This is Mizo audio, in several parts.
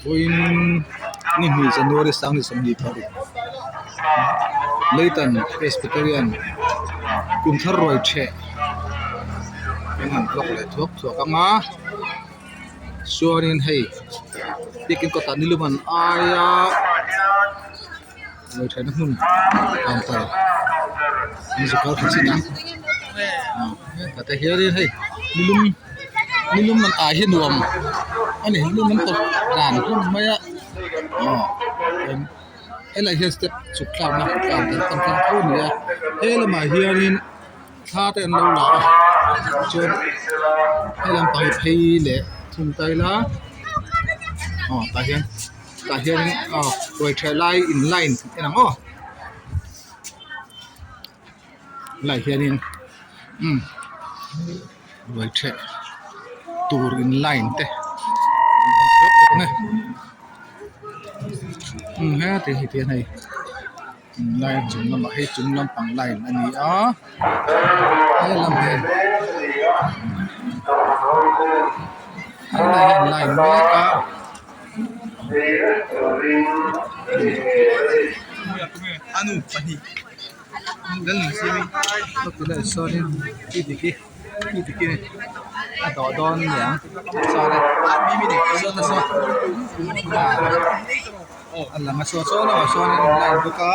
Vawiin ni hnih January sang ni 26 Leitan Presbyterian kum thar ruai theh an han block leh thuak thuak ang a chuanin hei biakin kawtah nilum an aia ruai thehna hmun counter an zukar kha chin ang hetah te hianin hei nilum nilum an ai hi nuam a ni nilum an tawp dan hlawm mai a aw helaiah hian step chhuk thlakna counter kan tlang tho a ni a he lamah hianin thla te an lo la a chuan he lampang hi phei leh thung ta ila aw tah hian tah hianin aw ruai ṭheh lai in line en ang aw helaiah hianin umm ruai ṭheh tur in line te umm heti hi te hian hei. Line chung lamah hei chung lampang line a ni a helam hian helai hian line mek a. Sawnin a dawh dawn aniang sawn. A lang a saw saw lamah sawn in line bawk a.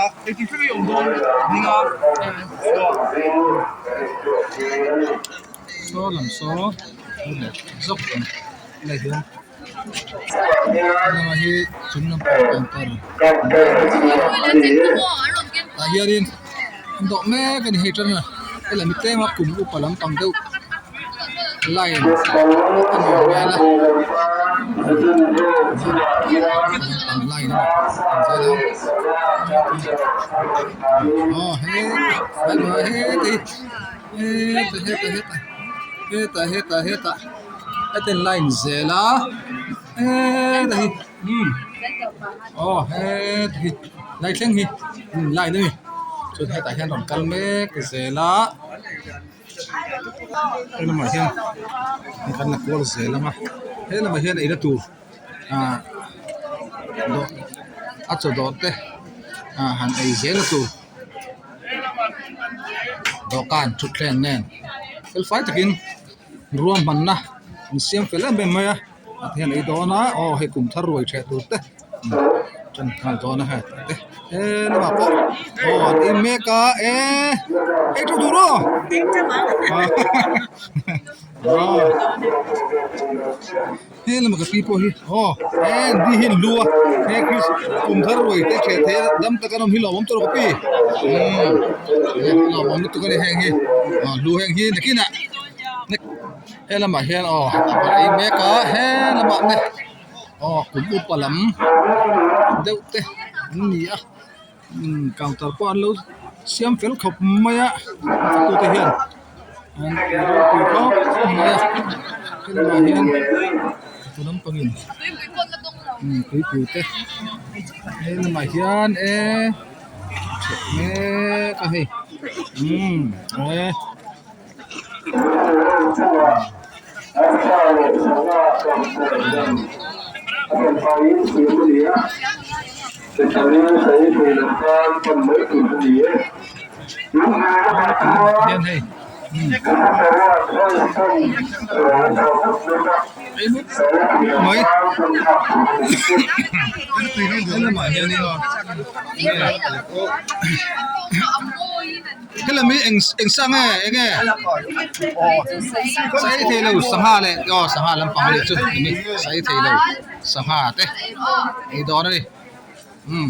Saw lam saw zawk ang lai hian lamah hi chung lampang counter tah hianin an dawh mek a ni hei tana helai mi tlema kum upa lampang deuh line a nuam hmel a lampang line a aw he hetah hetah hetah hetah hetah hetah heta line zel a hetah hi umm aw hetah hi lai thleng hi line a ni chuan hetah hian rawn kal mek zel a. He lamah hian kan la kual zel ang a he lamah hian eina tur ah dawh a chaw dawh te ah han ei zel a tur dawhkan thutthleng nen fel fai takin ruahmanna an siam fel em em mai a. Ah hian ei dawn a aw hei kum thar ruai theh tur te tan nghal dawn a hei te he lamah pawh aw an ei mek a e ei tha tur aw he lamah ka pi pawh hi aw he ni hi an lu a he chris kum thar ruai te theh thei a dam tak an awm hi lawmawm tawh ka pi umm lawmawm lutuk a ni heng hi aw lu heng hi nakinah. He lamah hian aw a rawn ei mek a he lamah te aw kum upa lam deuh te an ni a umm counter pawh an lo siam fel khawp mai a a te hian an ti ropui khawp mai a he lamah hian tu lampangin umm tuipui te he lamah hian e ṭheh mek a hei umm e. Hian hei mai helamah hianin Helami eng eng sa nge eng nge sa ei thei lo sangha leh aw sangha lampang a nih chu eng sa ei thei lo sangha te ei dawn a ni umm.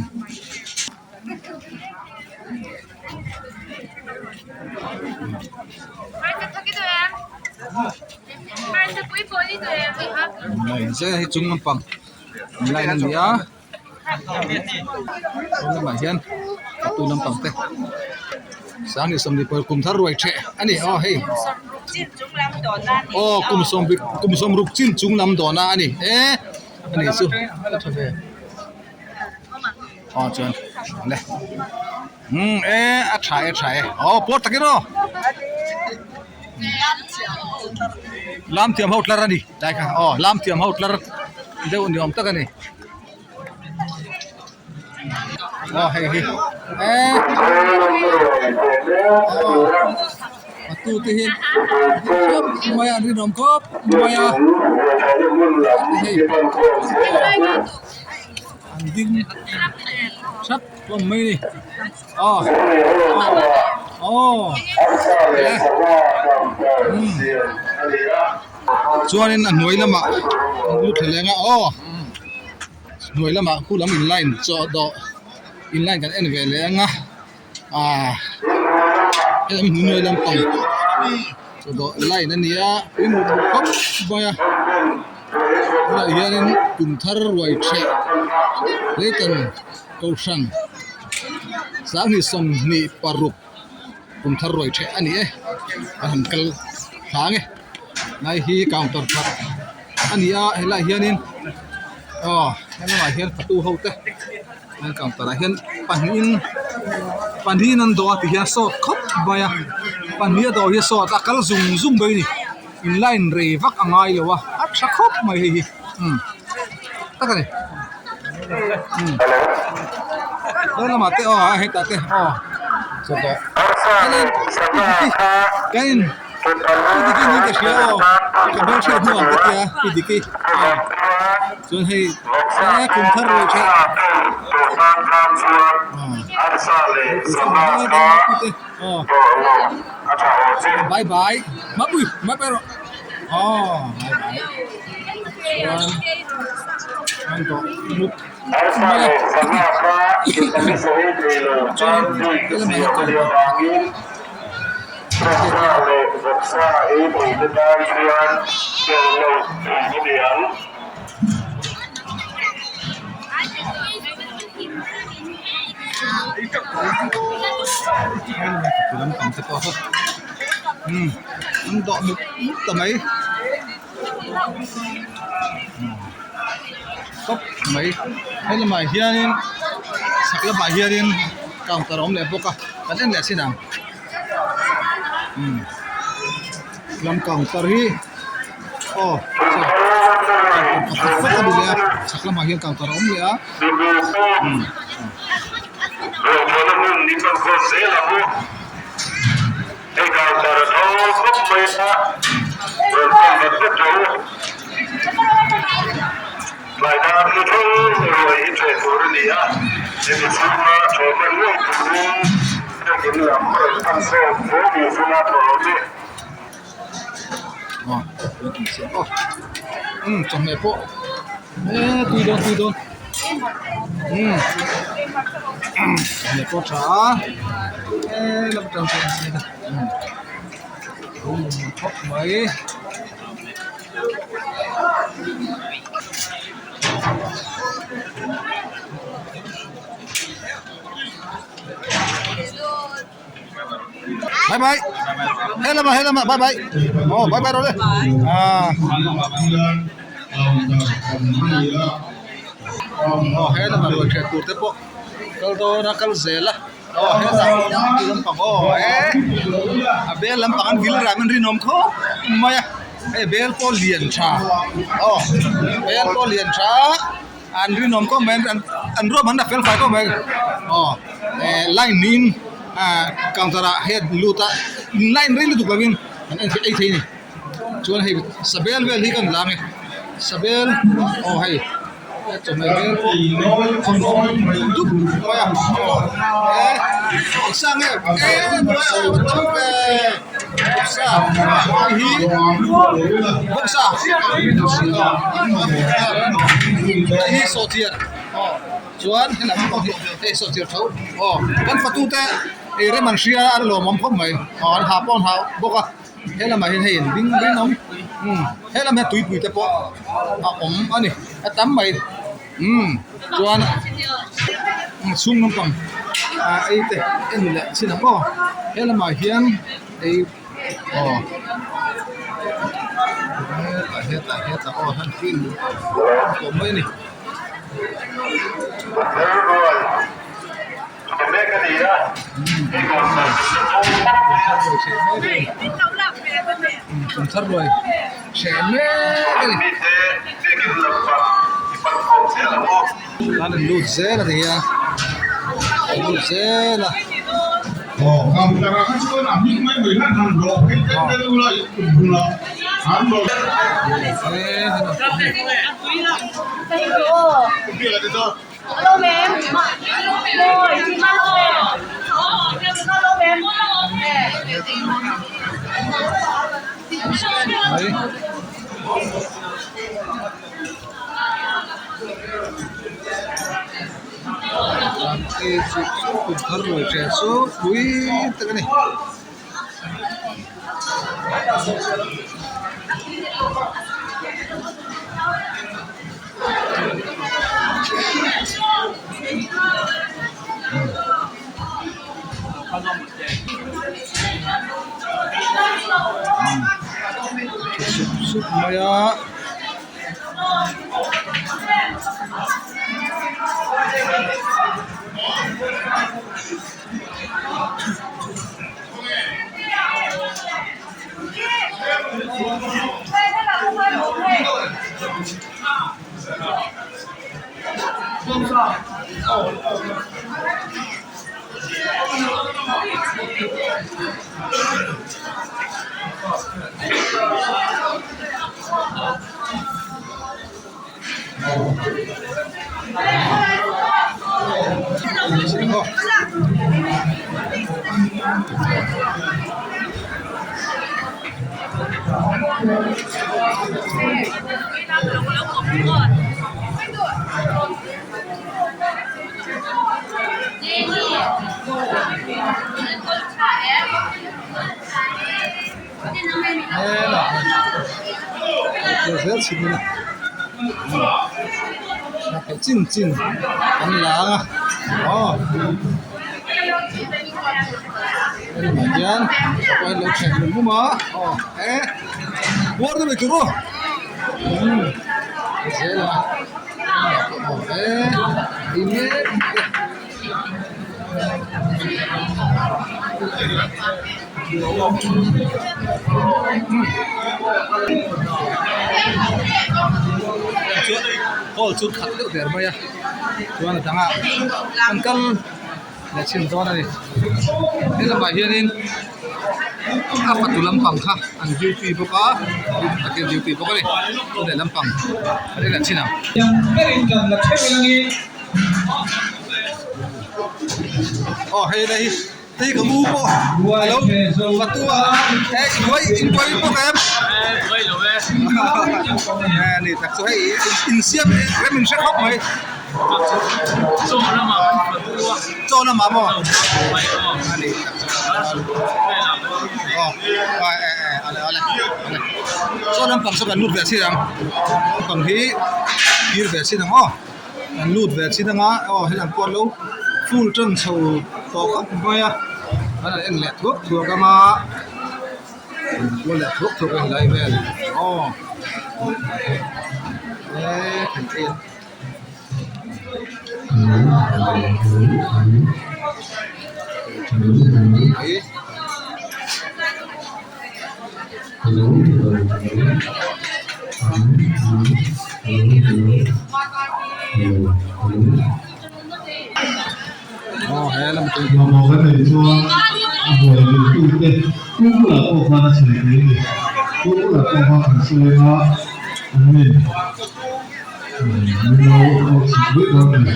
Hei chung lampang line a ni a. Lamah hian tui lampang te sang leh sawmhnih pawh kum thar ruai theh a ni aw hei aw kum sawmhnih kum sawmruk chin chung lam dawhna a ni e a ni chu a tha ve aw chuan le umm e a tha e a tha e aw pawr takin aw lam thiam ho tlar a ni tlai kha aw lam thiam ho tlar deuh ni awm tak a ni. Aw hei hi eh aw a tu te hi khawp mai a an rinawm khawp mai a hei an ding thap hlawm mai a ni aw aw eh umm chuanin a hnuai lamah an lu thla leng a aw. Hnuai lamah khu lam in line chaw dawh in line kan en ve leh ang a ahh hei hnuai lampang chaw dawh line a ni a tui hmuh duh khawp mai a tunah hianin kum thar ruai ṭheh leitan kohhran sanghnih 26 kum thar ruai ṭheh a ni e a han kal hlang e lai hi counter khat a ni a helaiah hianin aw helamah hian fatu ho te an counter ah hian pahnihin pahnihin an dawh a ti hian sawt khawp mai a pahnih a dawh hi a sawt a kal zung zung mai a ni in line rei vak a ngai lo a a tha khawp mai hei hi umm tak a ni umm he lamah te aw hetah te aw chawdawh kan in. Pi Diki niin ka hria aw ka hmelhriat hnuah ka tia Pi Diki aw chuan hei he kum thar ruai theih aw bye bye mapui bye bye rawh aw bye bye chuan an tawh mup mai a chuan helamah hian kawr. Vawksa leh vawksa ei thei te tan chuan tel loh theih a ni ang. An dawh mup mup ta mai tawp mai he lamah hianin chhak lamah hianin counter a awm leh bawk a kan en leh chin ang umm lam counter hi aw counter pakhat vek a ni leh a chhak lamah hian counter a awm leh a umm. Hei counter a tho khawp mai a, rawn pan vat vat rawh u. Tlai dar ni thleng ruai hi ṭheh tur a ni a, hemi chhunga ṭheh hman ngei turin biakin lam rawn pan zawk hle ni chunga thawh lo che. Aw, aw, umm chawhmeh pawh eee tui dawn tui dawn. Umm chawhmeh pawh a tha a he lam atang chuan a hriat a umm khawp mai. Bye bye he lamah he lamah bye bye aw bye bye rawh le ah aw he lamah ruai hriat tur te pawh kal dawn a kal zel a aw hetah lampang aw e a bel lampang an vil ram an rinawm khawp mai a hei bel pawh lian tha aw bel pawh lian tha. An rinawm khawp mai an an ruahman a fel fai khawp mai aw eh line niin ah counter ah hian lut a line rei lutuk lovin an en ei thei a ni chuan hei sabel vel hi kan lang e sabel aw hei chawhmeh vel pawh dup mai a eh engsa nge eh tam ve bawksa hei hi bawksa hei hi sawhchiar aw chuan helam pawh hi hei sawhchiar tho aw kan fatu te ei rem an hria a lawmawm khawp mai aw an ha pawh an ha bawk a he lamah hian hei in ding ding a awm umm he lam hian tuipui te pawh a awm a ni a tam mai umm chuan chhung lampang ah ei te en leh chin ang aw he lamah hian ei aw hetah hetah hetah aw han fin tawh mai a ni. Kum thar ruai hreh mek a ni. An in lut zel a ni a. a lut zel a. Kum thar ruai ṭe chu pui tak a ni. Sup sup mai a. Chin chin an la ang a aw hetiang hian an lo chhek lum lum a aw e puar deuh mai tur aw umm zel a aw e ei mek te. Hall chu khat deuh der mai a chuan a dangah an kal leh chhin dawn a ni he lamah hianin a fatu lampang kha an duty bawk a takin an duty bawk a ni chuan leh lampang an en leh chhin ang. Aw hei lai hi hei ka u pawh alo fatu a he i buai in buai bawk em e ni tak chu hei insiam rem in hre khawp mai chaw lamah maw a ni tak chu aw e e ale ale ale chaw lampang saw kan lut ve chin ang lampang hi thlir ve chin ang aw. An lut ve chin anga aw helam pawh alo full tan chho tawh khawp mai a an han en leh thuak thuak anga an kual leh thuak thuak a helai vel aw e kan en mai. Mamawh kan neih chuan a buai diltute pu bulah pawh khan a sawi thei a ni. Pu bulah pawh khan kan sawi anga an nin min lo chhuk vek dawn a ni.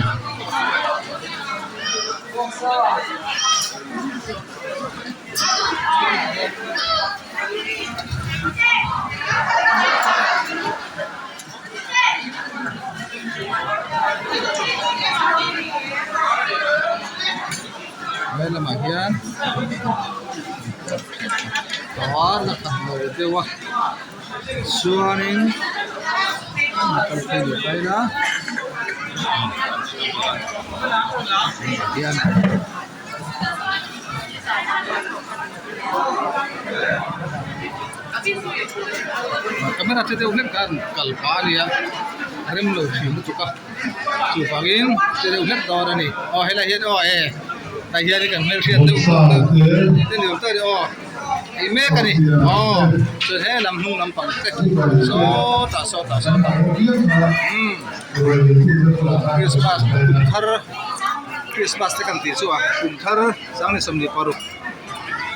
He lamah hian pangpar la khat lo deuh a chuanin kal phei leh ta ila hian. Camera te deuh hlek khan kal pah a nia rem lo thin lutuk a chuvangin che deuh hlek dawn a ni aw helai hian aw e tah hian kan hmelhriat deuh te ni awm tak a ni aw ei mek a ni aw chuan he lam hnung lampang te sawtah sawtah sawtah umm christmas kum thar. Christmas te kan tih chu a kum thar sang ni 26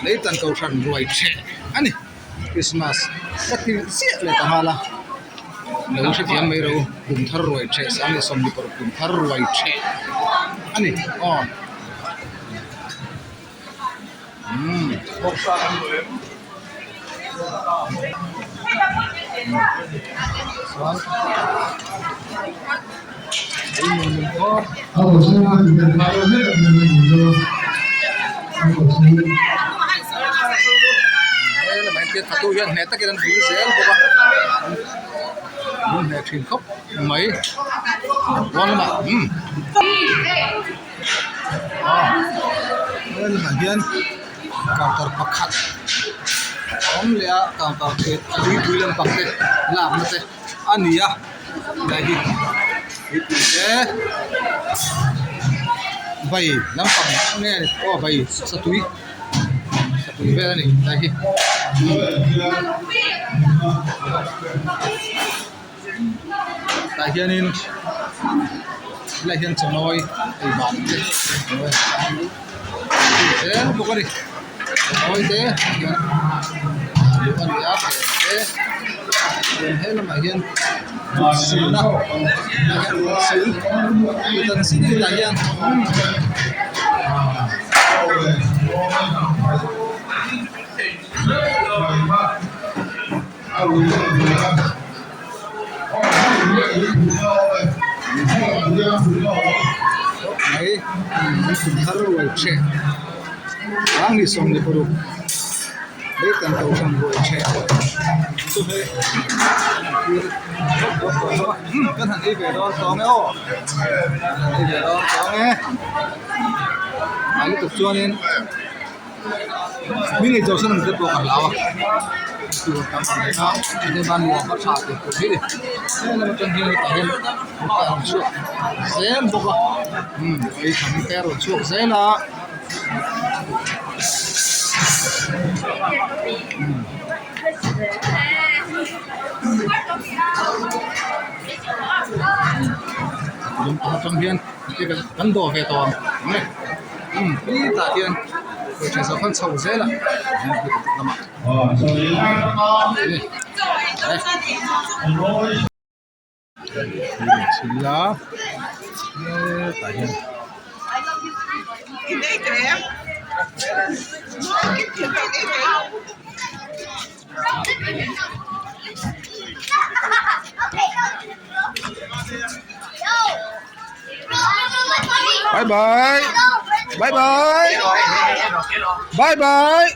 Leitan Kohhran ruai ṭheh a ni Christmas ka ti chiah leh ta nghal a lo hrethiam mai ro kum thar ruai ṭheh sang ni 26 kum thar ruai ṭheh a ni aw. Helaiah hian counter pakhat a awm leh a counter khi a tuipui lampang te lakna te a ni a helai hi tuipui te vai lampang nge aw vai satui satui vel a ni helai hi. Tah hianin helaiah hian chawmawi ei ban te zel bawk a ni chawmawi te hian luh a ni a pen te chuan he lamah hian kut silna tah hian kut sil kut an sil tah hian. Mai kum thar ruai ṭheh ang ni 16 Leitan Kohhran ruai ṭheh chu hei kan han ei ve dawn tawng e aw kan han ei ve dawn tawng e a lutuk chuanin. Mi nei zawh sawn ang te pawh ka hlau a tur tam ang reng a hei ban nuam a tha tih tur hi he lam atang hian hetah hian a rawn chhuak zel bawk a umm ei tham te a rawn chhuak zel a umm. Atang hian kan dawh ve tawh ang umm tah hian tha zawk khan chho zel a lamah chhila hetah hian. Bye bye. Bye bye. Bye bye.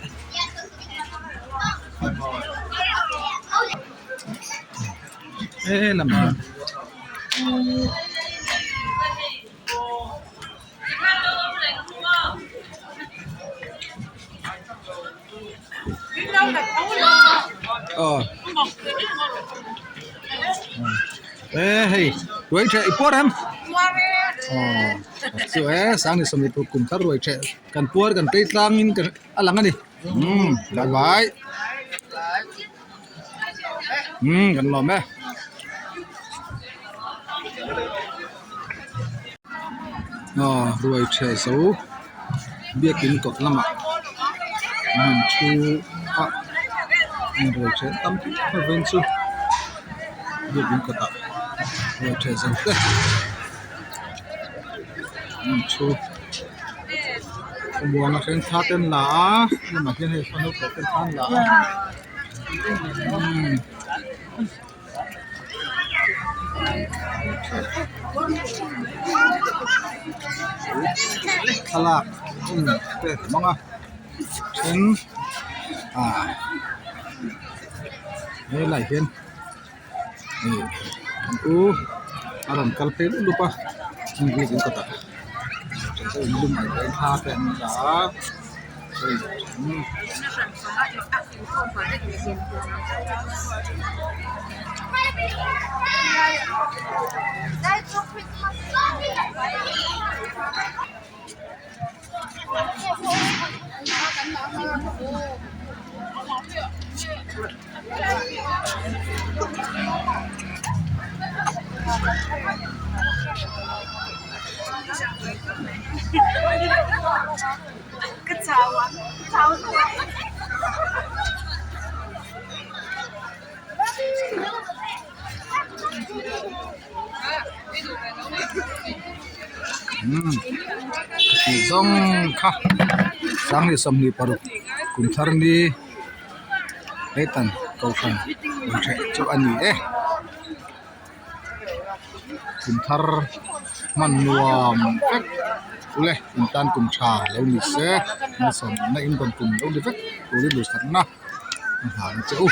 Ê làm gì? Aw e hei ruai ṭheh i puar em aw chu e sang ni 20 kum thar ruai ṭheh kan puar kan tei tlangin ka a lang a ni umm bye bye umm kan lawm e. Aw ruai ṭheh zo biakin kawt lamah an thu a ruai ṭheh tam lovin chu biakin kawtah ruai ṭheh zo te an thu khawmuang a then thla te an la a lamah hian hei naupang ten thla an la a umm. Thlalak en te hmang a then ah helaiah hian ih an u a rawn kal phei lup lup a heng hi kawtah thla te an la a. Umm tih zawng kha sanghnih 26 kum thar ni Leitan kohhran inchheh chu a ni e kum thar hman nuam vek ule in tan kum tha lo ni se malsawmna in rawn kum lo ni vek turin duhsakna a nghah ang che u.